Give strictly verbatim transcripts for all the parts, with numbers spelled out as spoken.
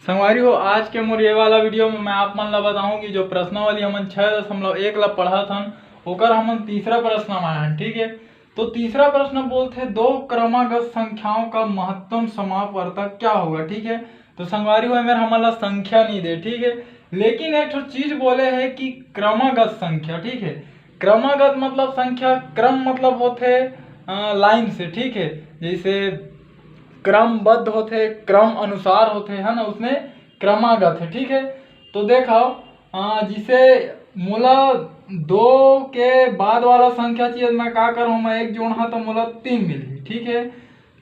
संगवारी हो, आज के मोर ये वाला वीडियो में मैं आप मन ला बताऊं कि जो प्रश्नावली हमन छह दशमलव एक ला पढ़त हन, ओकर हमन तीसरा प्रश्न में आए हन, ठीक है। तो तीसरा प्रश्न बोलथे, दो क्रमागत संख्याओं का महत्तम समापवर्तक क्या होगा, ठीक है। तो संगवारी हो, एमेर हमन ला संख्या नहीं दे, ठीक है, लेकिन एक ठो चीज बोले है कि क्रमागत संख्या, ठीक है। क्रमागत मतलब संख्या, क्रम मतलब होथे लाइन से, ठीक है, जैसे क्रमबद्ध होथे, क्रम अनुसार होथे, है ना, उसने क्रमागत है, ठीक है। तो देखो, अ, जिसे मोला दो के बाद वाला संख्या चाहिए, मैं का करूँ, मैं एक जोड़हा तो मोला तीन मिलही, ठीक है।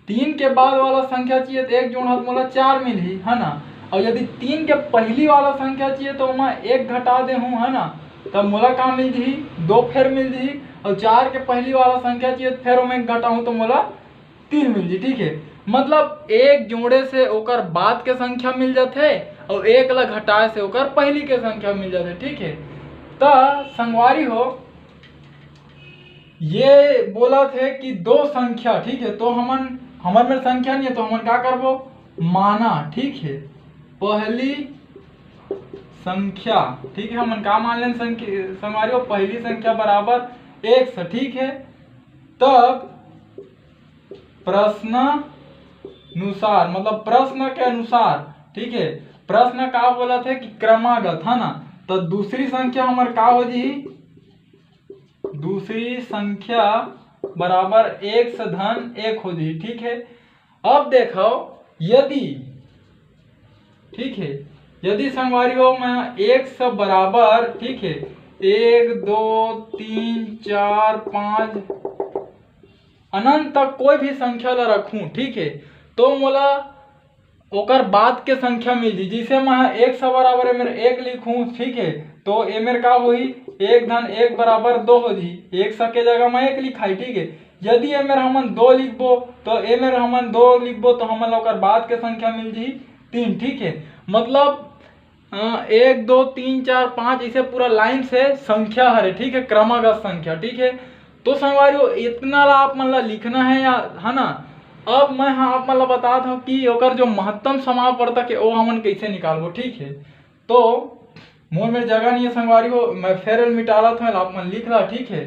तीन के बाद वाला संख्या चाहिए तो एक जोड़हा तो मोला चार मिलही, है ना। और यदि तीन के पहली वाला संख्या चाहिए तो मैं एक घटा दे हूँ, है ना, तब मोला का मिल जही, दो फेर मिल जही। और चार के पहली वाला संख्या चाहिए तो फेर मैं एक घटाऊँ तो मोला तीन मिल जी, ठीक है। मतलब एक जोड़े से ओकर बाद के संख्या मिल जाथे और एक ला घटाए से ओकर पहली के संख्या मिल जाथे, ठीक है। त संगवारी हो, ये बोलत है कि दो संख्या, ठीक है, तो हमन, हमर में संख्या नहीं है तो हमन का करबो, माना, ठीक है, पहली संख्या, ठीक है, हमन का मान लेन, संख्या, संगवारी हो, पहली संख्या बराबर एक से, ठीक है। तब प्रश्नानुसार, मतलब प्रश्न के अनुसार, ठीक है, प्रश्न का बोलत है कि क्रमागत, है ना, तो दूसरी संख्या हमर का हो जी, दूसरी संख्या बराबर एक से धन एक हो जी, ठीक है। अब देखो, यदि, ठीक है, यदि संगवारी हो, मैं एक से बराबर, ठीक है, एक, दो, तीन, चार, पाँच, अनंत तक कोई भी संख्या ला रखूं, ठीक है, तो मोला ओकर बाद के संख्या मिल जी। जैसे मैं एक से बराबर एमेर एक लिखूं, ठीक है, तो एमेर का होही, एक धन एक बराबर दो हो जी, एक से के जगह मैं एक लिखाई, ठीक है। यदि एमेर हमन दो लिखबो, तो एमेर हमन दो लिखबो तो हमन ला ओकर बाद के संख्या मिल जी तीन, ठीक है। मतलब अ, एक, दो, तीन, चार, पाँच, इसे पूरा लाइन से संख्या हरे, ठीक है, क्रमागत संख्या, ठीक है। तो संगवारी हो, इतना ला आप मन ला लिखना है, या, है ना। अब मैं, हाँ, आप मन ला बतात हूँ कि ओकर जो महत्तम समापवर्तक है, वो हमन कैसे निकालबो, ठीक है। तो मोर मेर जगह नहीं है संगवारी हो, मैं फेर मिटालत हूँ, आप मन लिख ला, ठीक है।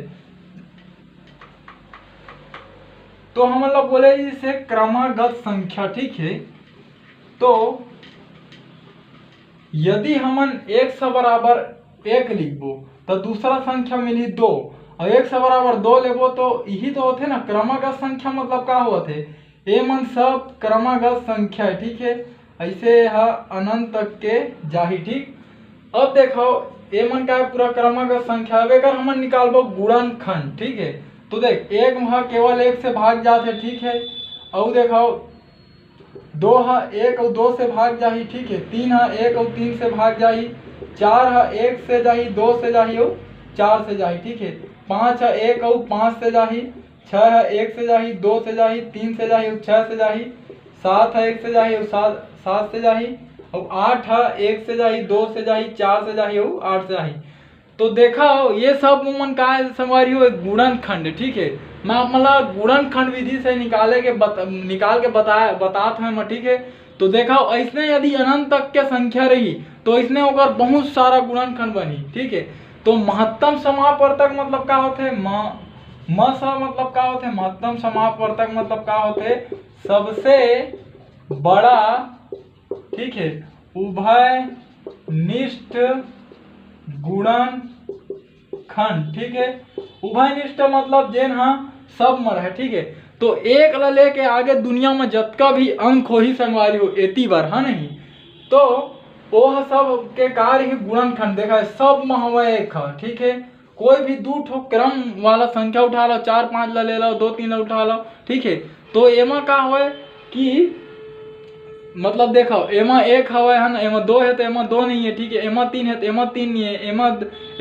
तो हमन ला बोले इसे क्रमागत संख्या, ठीक है। तो यदि हमन एक से बराबर एक लिखबो, तो दूसरा संख्या मिली दो, और एक से बराबर दो लेबो, तो यही तो होथे ना क्रमागत संख्या। मतलब का होथे, ये मन सब क्रमागत संख्या है, ठीक है। ऐसे ह अनंत तक के जाही, ठीक। अब देखो, ये मन का पूरा क्रमागत संख्या, अब एकर हमन निकालबो गुणनखंड, ठीक है। तो देख, एक ह केवल एक से भाग जात है, ठीक है। और देखो, दो ह एक और दो से भाग जाही, ठीक है। तीन ह एक और तीन से भाग जाही। चार ह एक से जाही, दो से जाही और चार से जाही, ठीक है। पाँच ह एक और पाँच से जाही। छः ह एक से जाही, दो से जाही, तीन से जाही और छः से जाही। सात ह एक से जाही और सात, सात से जाही। और आठ ह एक से जाही, दो से जाही, चार से जाही और आठ से जाही। तो देखा हो, ये सब मन का है संगवारी हो, एक गुणनखंड, ठीक है। मैं आप मन ला गुणनखंड विधि से निकाले के बत-, निकाल के बताए, बतात हूँ मैं, ठीक है। तो देखा हो, ऐसने यदि अनंत तक के संख्या रही, तो ऐसने ओकर बहुत सारा गुणनखंड बनी, ठीक है। तो महत्तम समापवर्तक मतलब का होथे? म, म स मतलब का होथे? महत्तम समापवर्तक मतलब का होथे? सबसे बड़ा, ठीक है, उभयनिष्ठ गुणनखंड, ठीक है। उभयनिष्ठ मतलब जेन ह सब म रहे, ठीक है। तो एक ला लेके आगे दुनिया में जतका भी अंक होही संगवारी हो, एती बर, है नहीं, तो ओह सब के कार्य ही गुणनखंड। देखा है, सब म हवय एक ह, ठीक है। कोई भी दू ठो क्रम वाला संख्या उठा लो, चार पाँच ला ले लो, दो तीन ला उठा लो, ठीक है। तो एमा का होय कि मतलब देखो, एमा एक हवय, है ना, एमा दो है तो एमा दो नहीं है, ठीक है। एमा तीन है तो एमा तीन नहीं है, एमा,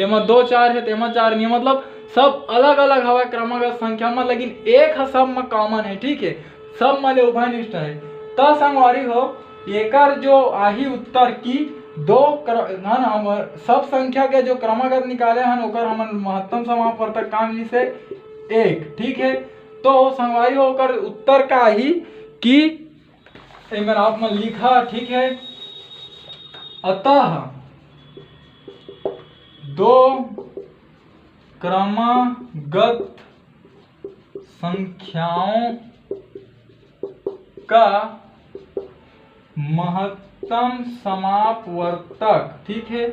एमा दो चार है तो एमा चार नहीं है। मतलब सब अलग अलग हवय क्रमागत संख्या में, लेकिन एक ह सब में कॉमन है, ठीक है, सब में ले उभयनिष्ठ है। त संगवारी हो, एकर जो आही उत्तर की दो क्र-, है ना, हम सब संख्या के जो क्रमागत निकाले हन, ओकर हमन महत्तम समापवर्तक का मिलिस हे एक, ठीक है। तो संगवारी हो, ओकर उत्तर का आही कि एमेर आप मन लिखा, ठीक है। अतः दो क्रमागत संख्याओं का महत्तम समापवर्तक, ठीक है,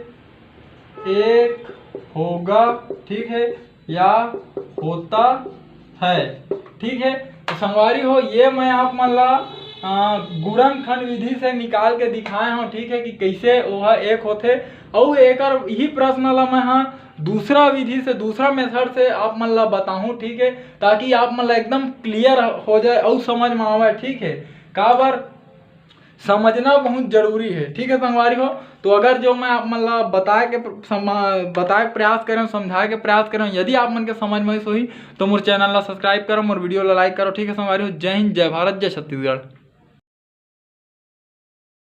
एक होगा, ठीक है, या होता है, ठीक है। तो संगवारी हो, ये मैं आप मन ला गुणनखंड विधि से निकाल के दिखाए हूँ, ठीक है, कि कैसे वह एक होते। और एक ही प्रश्न ला मैं हाँ दूसरा विधि से, दूसरा मेथड से आप मन ला बताऊँ, ठीक है, ताकि आप मन ला एकदम क्लियर हो जाए और समझ में आवे, ठीक है। काबर समझना बहुत जरूरी है, ठीक है संगवारी हो। तो अगर जो मैं आप मन ला बताए के बताए के प्रयास करें, समझाए के प्रयास करें, यदि आप मन के समझ में होही तो मोर चैनल ला सब्सक्राइब करो, मोर वीडियो ला लाइक करो, ठीक है संगवारी हो। जय हिंद, जय भारत, जय छत्तीसगढ़।